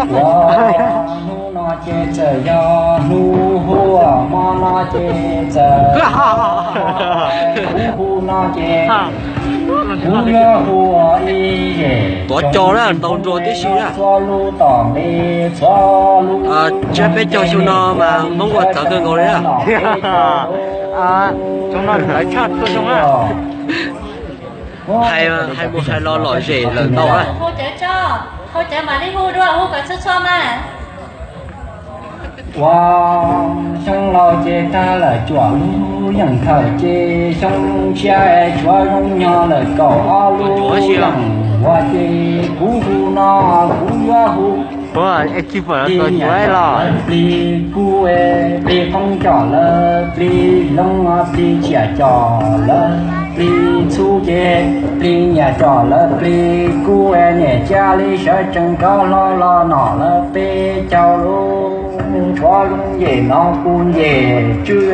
Ua, hnub no ces txawm yog hnub hu, hmo no ces txawm hu, hu no ces kuv yuav hu ib zem. Tuav cos na, ntaus nruas tib si na. Txhua lub tom nqi, txhua lub, tsiab peb caug xyoo no mas Hmoob ua txawv kawg nkaus li na. Xyoo no txawv tshaj tuaj xyoo na. Hais, hais mus hais los lom zem lawm ntau na. Hu cov tso, hu cov mam li hu dua, hu kom txhua txhua mas. Ua, xyoo laus ces tag lawm, cuam lub yeej thawm ces xyoo tshiab tshuav zoo nyob lawm, kaum ob lub yeej ua ces kuv hu no kuv yuav hu. Plig niam cov lawv plig kuv, plig qoob cov lawv plig loo, plig tsiam cov lawv plig txhub ces plig niam cov lawv plig kuv, niam Cab Lis sawv tsees rov hlo los nom lawv peb caug lub. Tshuav zoo yem no kuv nce tswb,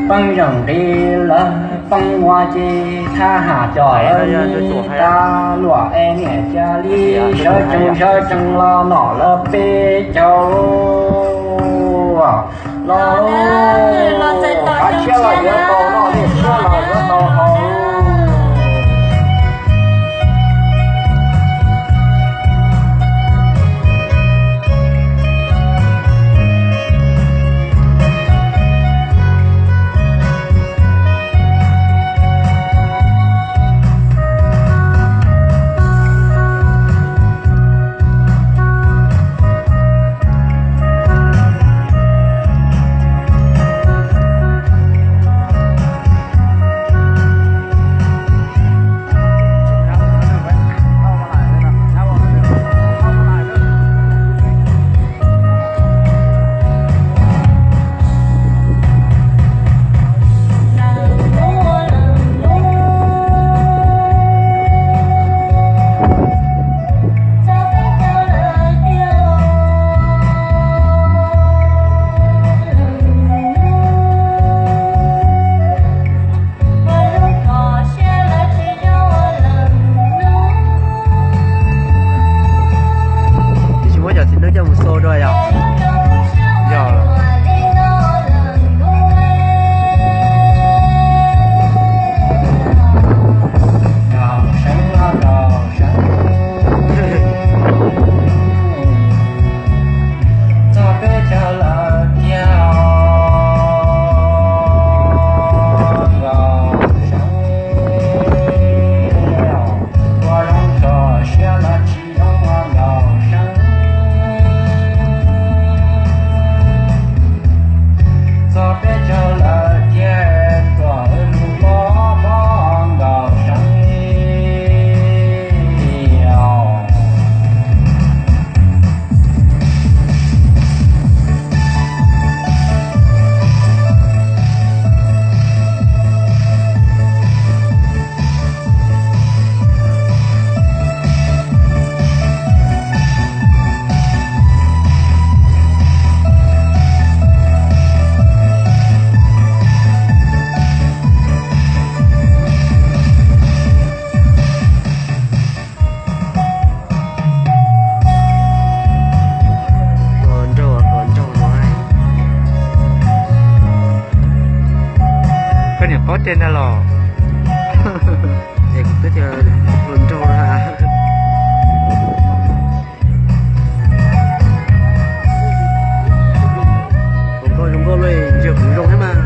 pheej zeem nqi lawv pheej ua ces thab ham cov lawv tas luam es niam Cab Lis sawv tsees sawv tsees los nom lawv peb caug lub. Los lawm, los txais tos, qhov tshiab los yuav tau noj, dej siab los yuav tau haus. Tsis muab cov txiv neej coj mus xo dua yog? Yog. Txog peb caug lawm tiag. Ua zoo tso siab los tsis zoo ua nkaus seeb. Txog peb caug lawm tiag, tuam mus mob mob nkaus seeb. Hluas nraug, hluas nraug no. Koj niam paub tej ntag los? Es kuv twb tias hluas nraug no. Hluas nkauj zoo nkauj luaj, ntsia kuv zoo thiab mas.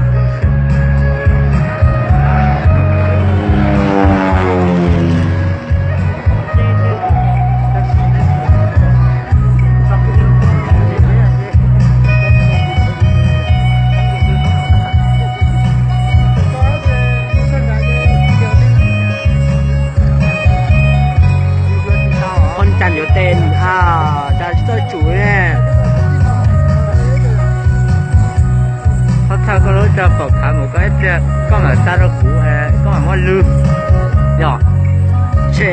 Phong trào yuav tes, tsis txawj tsum ne. Thov thawj koj lub rau pom khav mus koj ib pliag, koj mam xa rau kuv, koj mam muab lwg. Yog, ntshe